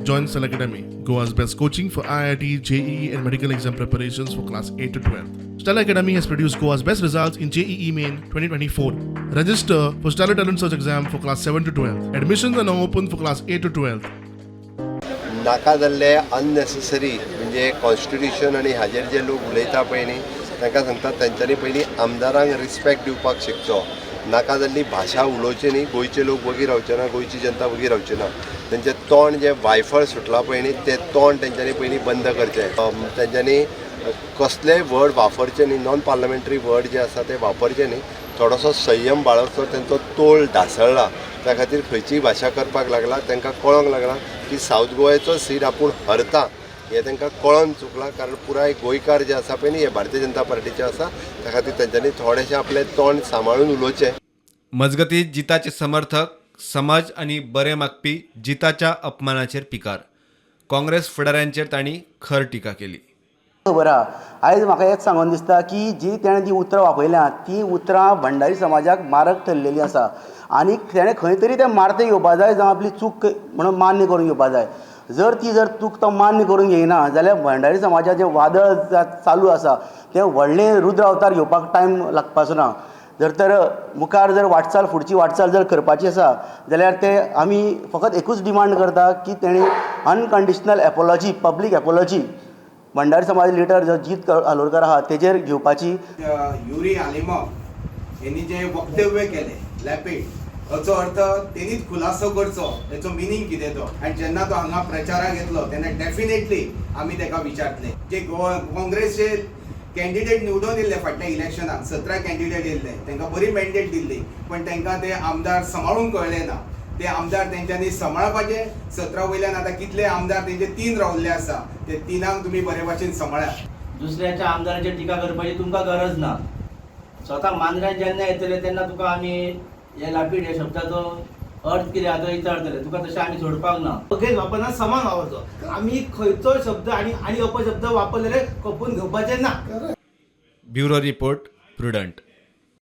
Join Stellar Academy, Goa's best coaching for IIT, JEE, and medical exam preparations for class 8 to 12. Stellar Academy has produced Goa's best results in JEE Main 2024. Register for Stellar Talent Search exam for class 7 to 12. Admissions are now open for class 8 to 12. नाका जाल्ले unnecessary म्हणजे constitution आनी हाजेर जे लोक उलयता पळय न्ही, तांकां सांगता, तेंच्यांनी पयलीं आमदारांक रिस्पेक्ट दिवपाक शिकचो. नाका जाल्ली भाशा उलोवची न्ही. गोंयचे लोक वगी रावचे ना, गोंयची जनता वगी रावची ना. तेंचें तोंड जें वायफळ सुटलां पळय न्ही, तें तोंड तेंच्यांनी पयलीं बंद करचें. तेंच्यांनी कसलेय वर्ड वापरचे न्ही, नॉन पार्लमेंटरी वर्ड जे आसा ते वापरचे न्ही. थोडोसो संयम बाळगचो. तेंचो तोल ढासळ्ळा, त्या खातीर खंयचीय भाशा करपाक लागला. तांकां कळोंक लागला की सावथ गोव्याचो सीट आपूण हरता, हें तांकां कळोन चुकलां, कारण पुराय गोंयकार जे आसा पळय न्ही, हे भारतीय जनता पार्टीचे आसा. त्या खातीर तेंच्यांनी थोडेशें आपलें तोंड सांबाळून उलोवचें. मजगतीं, जिताचे समर्थक, समाज आनी बरें मागपी जिताच्या अपमानाचेर पिकार. काँग्रेस फुडाऱ्यांचेर तांणी खर टिका केली. खबर आहा, आयज म्हाका हेंच सांगून दिसता की जी तेणें जीं उतरां वापरल्यां, तीं उतरां भंडारी समाजाक मारक ठरलेलीं आसा आनी तेणें खंय तरी तें मार्तें घेवपा जाय, जावं आपली चूक म्हणून मान्य करून घेवपा जाय. जर ती जर चूक तो मान्य करून घेयना जाल्यार भंडारी समाजाचें वादळ चालू आसा तें व्हडलें रुद्र अवतार घेवपाक टायम लागपाचो ना. जर तर मुखार जर वाटचाल, फुडची वाटचाल जर करपाची आसा जाल्यार ते आमी फकत एकूच डिमांड करता की तेणी unconditional apiology, public apiology Bhandari समाज लिडर जो जीत आलोरकर आहा तेजेर घेवपाची. युरी आलेमाव यांनी जे वक्तव्य केलें लॅपीड, हाचो अर्थ तेणीच खुलासो करचो, हेचो मिनींग कितें तो. आनी जेन्ना तो हांगा प्रचाराक येतलो तेन्ना डेफिनेटली आमी तेका विचारतले. जे गोवा काँग्रेसचे कॅन्डिडेट निवडून येयल्ले, फाटल्या इलेक्शनाक 17 कॅन्डिडेट येयल्ले, तांकां बरी मॅन्डेट दिल्ली, पण तांकां ते आमदार सांबाळूंक कळ्ळे ना. ते आमदार तेंच्यांनी सांबाळपाचे. 17 वयल्यान आतां कितले आमदार तेंचे तीन रावल्ले आसा, ते तिनांक तुमी बरे भाशेन सांबाळात. दुसऱ्याच्या आमदाराचेर टिका करपाची तुमकां गरज ना. स्वता मांद्र्यान जेन्ना येतले तेन्ना तुका आमी हे लापीड ह्या शब्दाचो अर्थ कितें आहा तो विचारतले तुका. तशें आमी सोडपाक ना. अगेन वापरना, समान वापरचो. आमी खंयचोय शब्द आनी आनी अपशब्द वापरलेले खपून घेवपाचे ना. Bureau report, prudent.